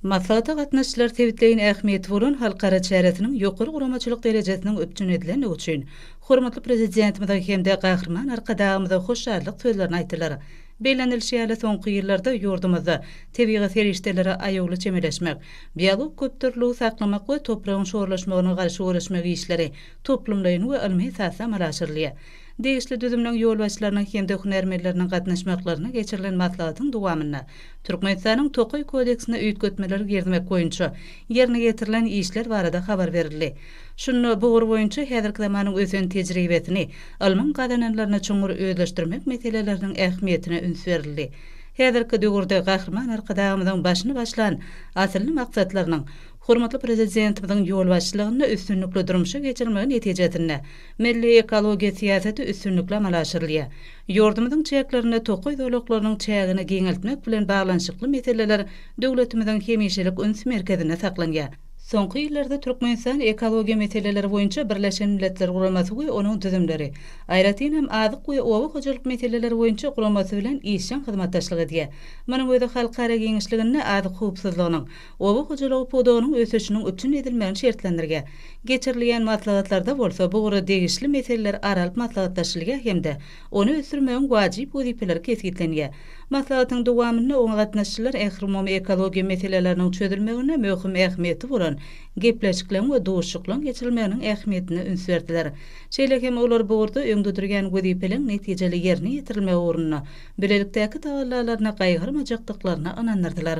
Maslahata gatnaşyjylar sebitleýin ähmiýeti bolan halkara çäresiniň ýokary guramaçylyk derejesiniň üpjün edilendigi üçin hormatly Prezidentimize hem-de Gahryman Arkadagymyza hoşallyk sözlerini aýtdylar. Bellenilişi ýaly, soňky ýyllarda ýurdumyzda tebigy serişdelere aýawly çemeleşmek, biologik köpdürlüligi saklamak we topragyň şorlaşmagyna garşy göreşmek işleri toplumlaýyn we ylmy esasda amala aşyrylýar. Degişli düzüminiň ýolbaşçylarynyň hem-de hünärmenleriniň gatnaşmaklarynda geçirilen maslahatyň dowamynda Türkmenistanyň Tokaý kodeksine üýtgetmeler girizmek boýunça ýerine ýetirilen işler barada habar berildi. Şunda bu ugur boýunça häzirki zamanyň ösen tejribesini, ylmyň gazananlaryny çuňňur özleşdirmek meseleleriniň ähmiýetine üns berildi. Häzirki döwürde Gahryman Arkadagymyzyň başyny başlan asylly maksatlarynyň hormatly Prezidentimiziň ýolbaşçylygynda üstünlikli durmuşa geçirilmegi netijesinde milli ekologiýa syýasaty üstünlikli amala aşyrylýar. Ýurdumyzyň çäklerinde tokaý zolaklarynyň çägini giňeltmek bilen baglanyşykly meseleler döwletimiziň hemişelik üns merkezinde saklanýar. Soňky ýyllarda Türkmenistan ekologiýa meseleleri boýunça Birleşen Milletler Guramasy we onuň düzümleri, aýratyn hem Azyk we oba hojalyk meseleleri boýunça guramasy bilen işjeň hyzmatdaşlyk edýär. Munuň özi halkara giňişliginde azyk howpsuzlygynyň, oba hojalygy pudagynyň ösüşiniň üpjün edilmegini şertlendirýär. Geçirilýän maslahatlarda bolsa bu ugra degişli meseleler ara alyp maslahatlaşylýar hem-de ony ösdürmegiň wajyp wezipeleri kesgitlenýär. Maslahatyň dowamynda oňa gatnaşyjylar ählumumy ekologiýa meseleleriniň çözülmeginde möhüm ähmiýeti bolan gepleşikleriň we duşuşyklaryň geçirilmeginiň ähmiýetine üns berdiler. Şeýle hem olar bu ugurda öňde durýan wezipeleriň netijeli ýerine ýetirilmegi ugrunda bilelikdäki tagallalaryny gaýgyrmajakdyklaryna ynandyrdylar.